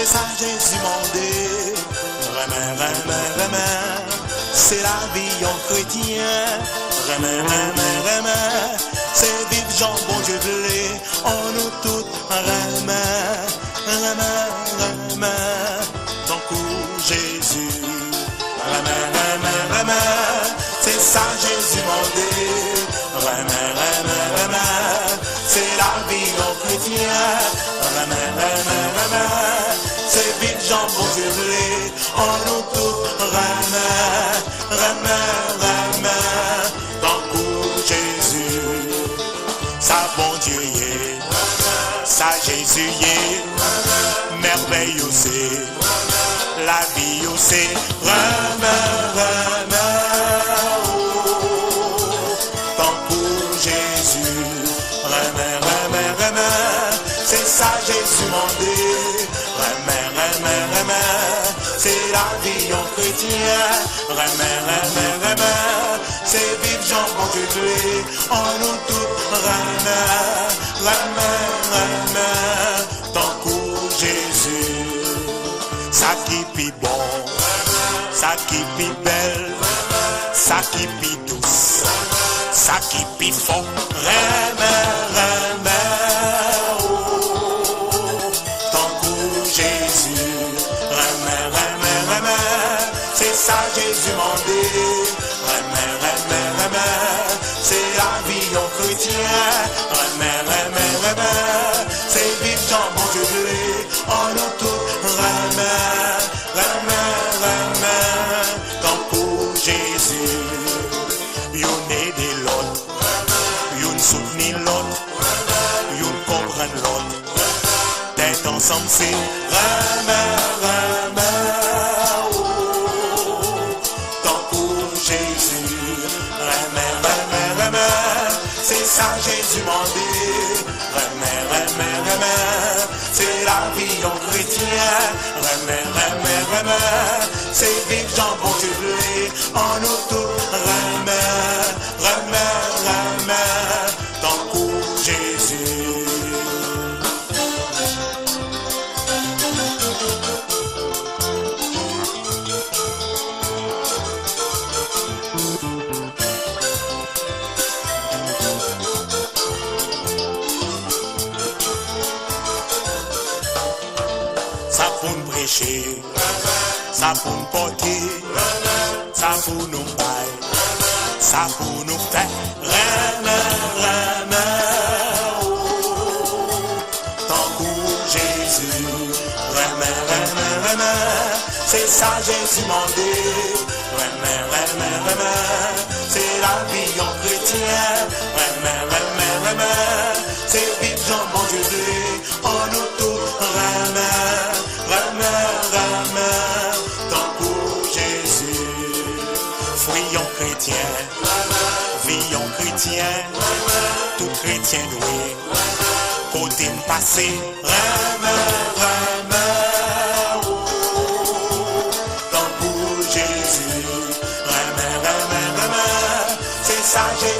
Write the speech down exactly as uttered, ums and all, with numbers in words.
Sa Jezi mande, renmen, renmen, renmen, se lavi yon kretyen. Renmen, renmen, renmen, se viv jan Bondye vle. Annou tout renmen, renmen, renmen, tankou Jezi. Renmen, renmen, renmen, se sa Jezi mande. Renmen, renmen, renmen, se lavi yon kretyen. Renmen, renmen, renmen, se viv jan Bondye vle. Annou tout renmen, renmen, renmen, tankou Jezi. Sa Bondye ye, sa Jezi ye, mèvèy yo se, lavi yo se, renmen, renmen, o, tankou Jezi. Renmen, renmen, renmen, se sa Jezi mande. Renmen, renmen, renmen, se lavi yon kretyen. Renmen, renmen, renmen, se viv jan Bondye vle. Annou tout renmen, renmen, renmen, tankou Jezi. Sa ki pi bon, sa ki pi bèl, sa ki pi dous, sa ki pi fò, renmen, renmen, o, tankou Jezi. Renmen, renmen, renmen, se sa Jezi mande. Renmen, renmen, renmen, se lavi yon kretyen. Renmen, renmen, renmen, se viv jan Bondye vle. Annou tout renmen, renmen, renmen, tankou Jezi. Youn ede lòt, youn soutni lòt, youn konprann lòt. Tèt ansanm se renmen, renmen, o, tankou Jezi. Renmen, renmen, renmen, se sa Jezi mande. Renmen, renmen, renmen, se lavi yon kretyen. Renmen, renmen, renmen, se viv jan Bondye vle. Annou tout renmen, renmen, renmen, tankou Jezi. Sa pou n preche, sa pou n pote, sa pou nou bay, sa pou nou fè. Renmen, renmen, o, tankou Jezi. Renmen, renmen, renmen, se sa Jezi mande. Renmen, renmen, renmen, se lavi yon kretyen. Renmen, renmen, renmen, se viv jan Bondye vle. Annou tout renmen, renmen, renmen, tankou Jezi. Fwi yon kretyen, vi yon kretyen, tout kretyen dwe. Kote m pase, renmen, renmen, o, tankou Jezi. Renmen, renmen, renmen, se sa Jezi